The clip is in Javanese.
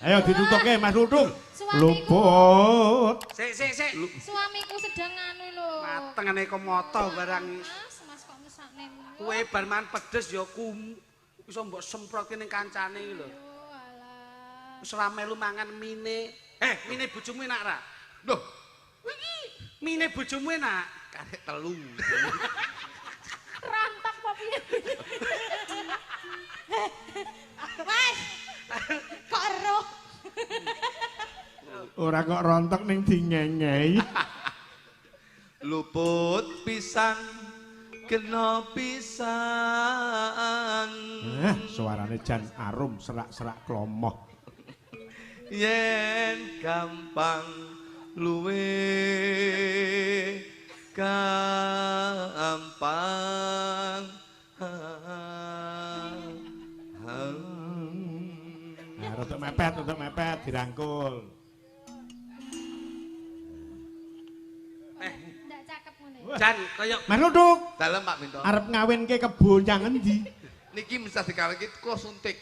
Ayo ditutuke Mas Lutung. Suamiku. Luput. Sik sik sik. Suamiku sedang anu lho. Matengane kok moto barang. Mas, Mas kok mesakne. Kowe bar mangan pedes ya kum iso mbok semprotke ning kancane iki lho. Oh, alah. Wis ora melu mangan mine. Eh, mine bojomu enak ra? Loh, Iki mine bojomu enak. karek telu. Rontok apa piye? Mas. Kok eruh? Ora kok rontok ning dingengei. Luput pisan kena pisan. Suarane jan arum serak-serak klomoh. Yen gampang luwe gampang. Nah, rodok mepet dirangkul. Ndak cakep ngene. Jan kaya Mas Lutung, Dalem Pak Minto. arep ngawinke kebo nyang endi? Niki bisa dikawinke kula suntik.